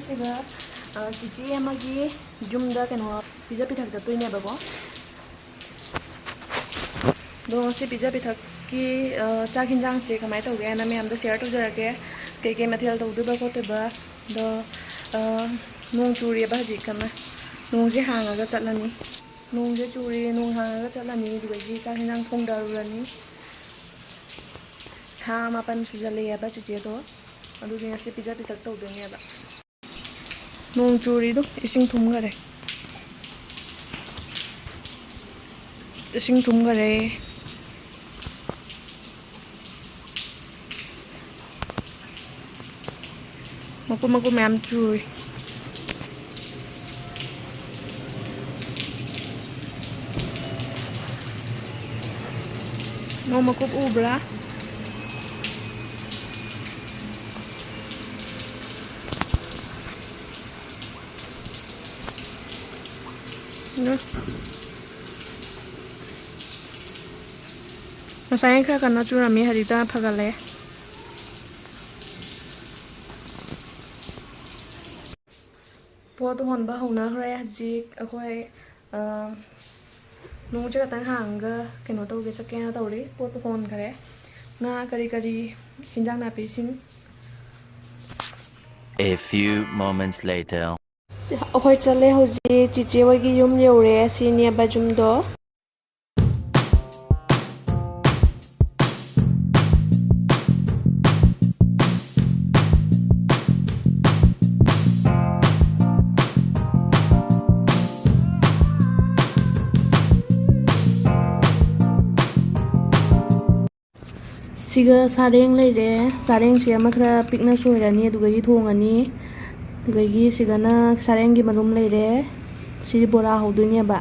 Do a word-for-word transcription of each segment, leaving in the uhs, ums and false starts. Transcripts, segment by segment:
ꯁꯤꯒ, ꯑ, ꯆꯤꯆꯦ ꯑꯃꯒꯤ ꯌꯨꯝꯗ ꯀꯩꯅꯣ ꯄꯤꯖ ꯄꯤꯊꯛ ꯆꯠꯇꯣꯏꯅꯦꯕꯀꯣ꯫ ꯑꯗꯣ ꯉꯁꯤ ꯄꯤꯖ ꯄꯤꯊꯛꯀꯤ, ꯑ, ꯆꯥꯛ ꯍꯤꯟꯖꯥꯡꯁꯦ ꯀꯃꯥꯏꯅ ꯇꯧꯒꯦ ꯍꯥꯏꯅ ꯃꯌꯥꯝꯗ share ꯇꯧꯖꯔꯛꯀꯦ꯫ ꯀꯩꯀꯩ ꯃꯊꯦꯜ ꯇꯧꯗꯣꯏꯕ ꯈꯣꯠꯇꯣꯏꯕ꯫ ꯑꯗꯣ, ꯑ, ꯅꯣꯡ ꯆꯨꯔꯤꯕ ꯍꯧꯖꯤꯛ ꯀꯟꯅ꯫ ꯅꯣꯡꯁꯦ ꯍꯥꯡꯉꯒ ꯆꯠꯂꯅꯤ꯫ ꯅꯣꯡꯁꯦ ꯆꯨꯔꯤ, ꯅꯣꯡ ꯍꯥꯡꯉꯒ ꯆꯠꯂꯅꯤ꯫ ꯑꯗꯨꯗꯒꯤ ꯆꯥꯛ ꯍꯤꯟꯖꯥꯡ ꯊꯣꯡꯗꯔꯨꯔꯅꯤ꯫ ꯊꯥ ꯃꯥꯄꯟ ꯁꯨꯖꯜꯂꯛꯑꯦꯕ ꯆꯤꯆꯦꯗꯣ꯫ ꯑꯗꯨꯒꯤ ꯉꯁꯤ ꯄꯤꯖ ꯄꯤꯊꯛ ꯇꯧꯗꯣꯏꯅꯦꯕ꯫ ꯅꯣꯡ ꯆꯨꯔꯤꯗꯣ ꯏꯁꯤꯡ ꯊꯨꯝꯈꯔꯦ꯫ ꯏꯁꯤꯡ ꯊꯨꯝꯈꯔꯦ꯫ ꯃꯀꯨꯞ ꯃꯀꯨꯞ ꯃꯌꯥꯝ ꯆꯨꯔꯤ꯫ ꯅꯣꯡ ꯃꯀꯨꯞ ꯎꯕ꯭ꯔꯥ? ꯎꯝ꯫ ꯉꯁꯥꯏ ꯈꯔ ꯀꯟꯅ ꯆꯨꯔꯝꯃꯤ, ꯍꯧꯖꯤꯛꯇ ꯐꯒꯠꯂꯦ꯫ ꯄꯣꯠ ꯍꯣꯟꯕ ꯍꯧꯅꯈ꯭ꯔꯦ꯫ ꯍꯧꯖꯤꯛ ꯑꯩꯈꯣꯏ, ꯑ, ꯅꯣꯡꯁꯦ ꯈꯛꯇꯪ ꯍꯥꯡꯉꯒ ꯀꯩꯅꯣ ꯇꯧꯒꯦ, ꯆꯠꯀꯦꯅ ꯇꯧꯔꯤ꯫ ꯄꯣꯠ ꯍꯣꯟꯈ꯭ꯔꯦ꯫ ꯉꯥ ꯀꯔꯤ ꯀꯔꯤ, ꯍꯤꯟꯖꯥꯡ ꯅꯥꯄꯤꯁꯤꯡ꯫ A few moments later. ꯑꯩꯈꯣꯏ ꯆꯠꯂꯦ ꯍꯧꯖꯤꯛ꯫ ꯆꯤꯆꯦ ꯍꯣꯏꯒꯤ ꯌꯨꯝ ꯌꯧꯔꯦ꯫ ꯁꯤꯅꯦꯕ ꯌꯨꯝꯗꯣ꯫ ꯁꯤꯒ ꯁꯥꯔꯦꯡ ꯂꯩꯔꯦ꯫ ꯁꯥꯔꯦꯡꯁꯤ ꯑꯃ ꯈꯔ ꯄꯤꯛꯅ ꯁꯣꯏꯔꯅꯤ, ꯑꯗꯨꯗꯒꯤ ꯊꯣꯡꯉꯅꯤ꯫ ꯑꯗꯨꯗꯒꯤ ꯁꯤꯒꯅ ꯁꯥꯔꯦꯡꯒꯤ ꯃꯔꯨꯝ ꯂꯩꯔꯦ꯫ ꯁꯤ ꯕꯣꯔꯥ ꯍꯧꯗꯣꯏꯅꯦꯕ꯫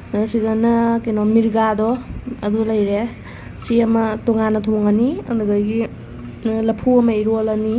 ꯑꯗꯨꯒ ꯁꯤꯒꯅ ꯀꯩꯅꯣ, ꯃꯤꯔꯒꯥꯗꯣ ꯑꯗꯨ ꯂꯩꯔꯦ꯫ ꯁꯤ ꯑꯃ ꯇꯣꯉꯥꯟꯅ ꯊꯣꯡꯉꯅꯤ꯫ ꯑꯗꯨꯗꯒꯤ ꯂꯐꯨ ꯑꯃ ꯏꯔꯣꯜꯂꯅꯤ꯫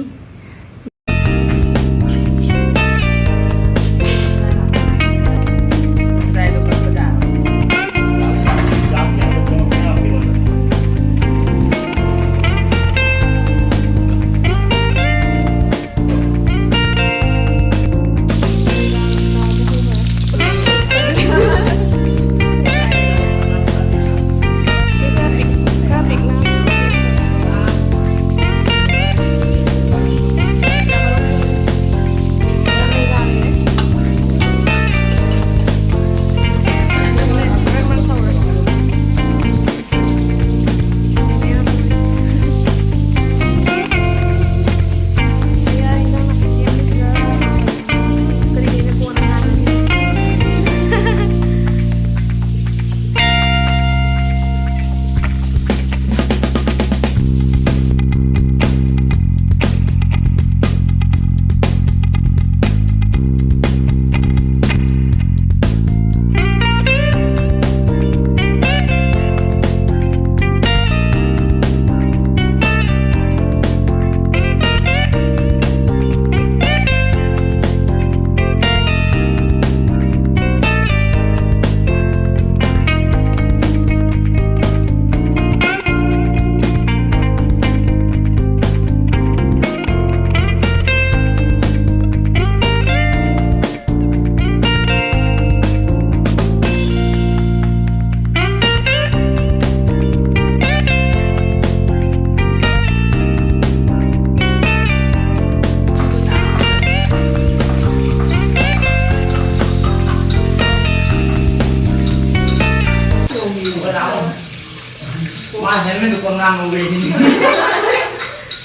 ꯐꯖꯅ ꯂꯨꯄꯥ ꯉꯥꯡꯍꯧꯔꯦ꯫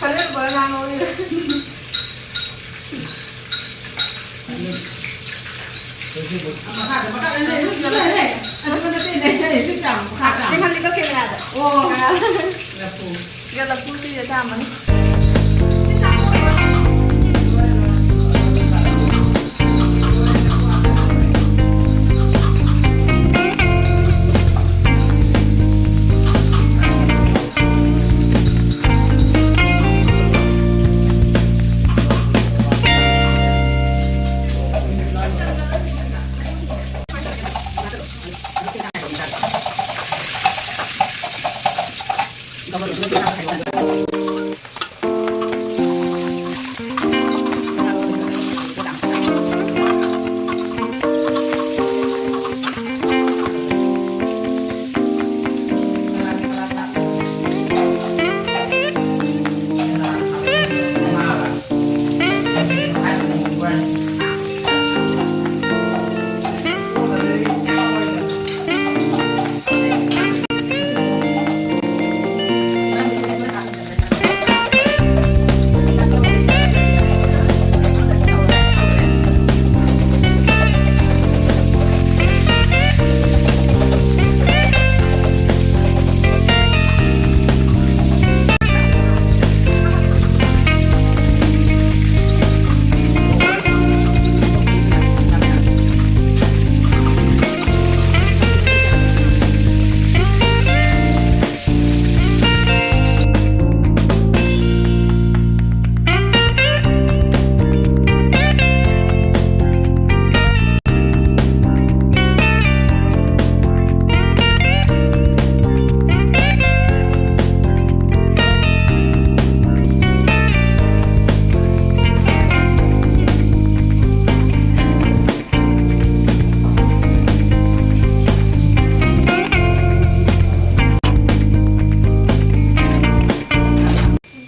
ꯐꯖꯅ ꯂꯨꯄꯥ ꯉꯥꯡꯍꯧꯔꯦ꯫ ꯃꯈꯥꯗ, ꯃꯈꯥꯗ ꯂꯩ, ꯂꯩ, ꯂꯩ, ꯂꯩ꯫ ꯑꯗꯨꯒ ꯅꯠꯇꯦ, ꯂꯩ, ꯂꯩ, ꯁꯤ ꯆꯥꯝꯃ, ꯃꯈꯥ ꯆꯥꯝꯃ꯫ ꯂꯩꯍꯜꯂꯤꯕ ꯀꯦꯃꯦꯔꯥꯗ꯫ ꯑꯣ꯫ ꯂꯐꯨ꯫ ꯁꯤꯗ ꯂꯐꯨ ꯁꯤꯁꯦ ꯆꯥꯝꯃꯅꯤ꯫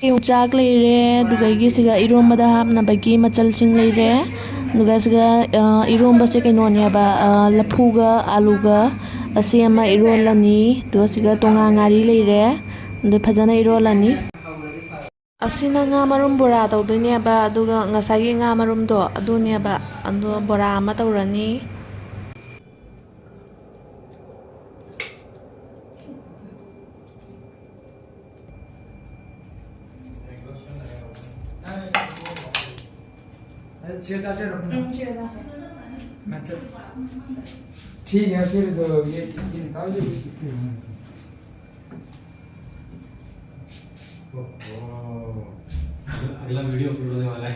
ꯌꯣꯡꯆꯥꯛ ꯂꯩꯔꯦ, ꯑꯗꯨꯒ ꯑꯩꯒꯤꯁꯤꯒ ꯏꯔꯣꯝꯕꯗ ꯍꯥꯞꯅꯕꯒꯤ ꯃꯆꯜꯁꯤꯡ ꯂꯩꯔꯦ꯫ ꯑꯗꯨꯒ ꯁꯤꯒ, ꯑ, ꯏꯔꯣꯝꯕꯁꯦ ꯀꯩꯅꯣꯅꯦꯕ, ꯑ, ꯂꯐꯨꯒ ꯑꯥꯂꯨꯒ ꯑꯁꯤ ꯑꯃ ꯏꯔꯣꯜꯂꯅꯤ, ꯑꯗꯨꯒ ꯁꯤꯒ ꯇꯣꯉꯥ ꯉꯥꯔꯤ ꯂꯩꯔꯦ, ꯑꯗꯨ ꯐꯖꯅ ꯏꯔꯣꯜꯂꯅꯤ꯫ ꯑꯁꯤꯅ ꯉꯥ ꯃꯔꯨꯝ ꯕꯣꯔꯥ ꯇꯧꯗꯣꯏꯅꯦꯕ, ꯑꯗꯨꯒ ꯉꯁꯥꯏꯒꯤ ꯉꯥ ꯃꯔꯨꯝꯗꯣ ꯑꯗꯨꯅꯦꯕ, ꯑꯗꯣ ꯕꯣꯔꯥ ꯑꯃ ꯇꯧꯔꯅꯤ꯫ ꯎꯝ, ꯁꯤꯒ ꯆꯥꯁꯦ꯫ ꯃꯆꯠ꯫ ठीक है, फिर तो ये, ये निकाल दो। ओहो, अगला वीडियो अपलोड होने वाला है।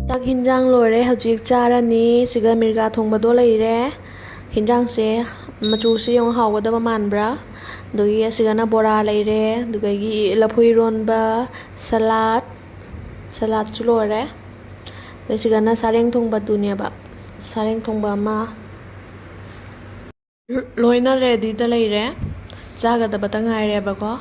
ꯆꯥꯛ ꯍꯤꯟꯖꯥꯡ ꯂꯣꯏꯔꯦ, ꯍꯧꯖꯤꯛ ꯆꯥꯔꯅꯤ꯫ ꯁꯤꯒ ꯃꯤꯔꯒꯥ ꯊꯣꯡꯕꯗꯣ ꯂꯩꯔꯦ꯫ ꯍꯤꯟꯖꯥꯡꯁꯦ ꯃꯆꯨꯁꯦ ꯌꯦꯡꯉꯣ, ꯍꯥꯎꯒꯗꯕ ꯃꯥꯟꯕ꯭ꯔꯥ? ꯑꯗꯒꯤ ꯑꯁꯤꯒꯅ ꯕꯣꯔꯥ ꯂꯩꯔꯦ, ꯑꯗꯨꯗꯒꯤ ꯂꯐꯨ ꯏꯔꯣꯟꯕ, ꯁꯂꯥꯠ, ꯁꯂꯥꯠꯁꯨ ꯂꯣꯏꯔꯦ꯫ ꯑꯗꯩ ꯁꯤꯒꯅ ꯁꯥꯔꯦꯡ ꯊꯣꯡꯕꯗꯨꯅꯦꯕ, ꯁꯥꯔꯦꯡ ꯊꯣꯡꯕ ꯑꯃ꯫ ꯂꯣꯏꯅ ꯔꯦꯗꯤꯗ ꯂꯩꯔꯦ, ꯆꯥꯒꯗꯕꯇ ꯉꯥꯏꯔꯦꯕꯀꯣ꯫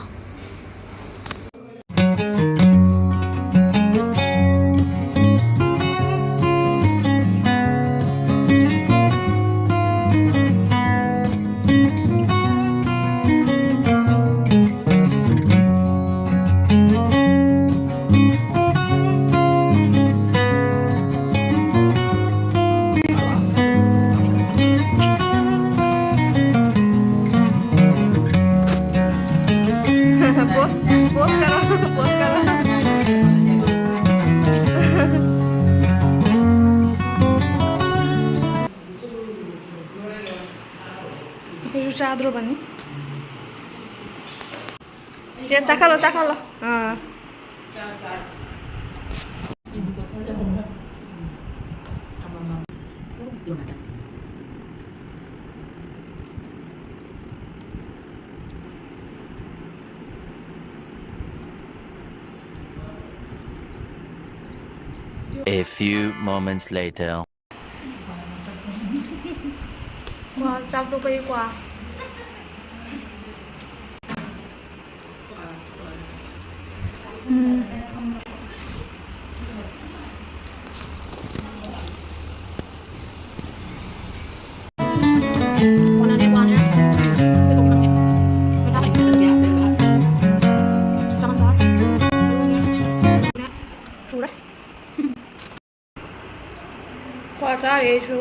ꯆꯥꯗ꯭ꯔꯣꯕꯅꯤ꯫ ꯆꯦ, ꯆꯥꯈꯠꯂꯣ, ꯆꯥꯈꯠꯂꯣ꯫ ꯑꯥ꯫ A few moments later. ꯀ꯭ꯋꯥ ꯆꯥꯛ ꯇꯣꯛꯄꯒꯤ ꯀ꯭ꯋꯥ꯫ ꯎꯝ꯫ ꯁꯨꯔꯦ꯫ ꯀ꯭ꯋꯥ ꯆꯥꯔꯤ ꯑꯩꯁꯨ꯫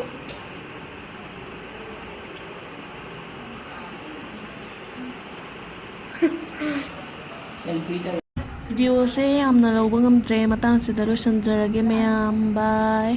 ꯚꯤꯗꯤꯑꯣꯁꯦ ꯌꯥꯝꯅ ꯂꯧꯕ ꯉꯝꯗ꯭ꯔꯦ, ꯃꯇꯥꯡꯁꯤꯗ ꯂꯣꯏꯁꯤꯟꯖꯔꯒꯦ ꯃꯌꯥꯝ, bye꯫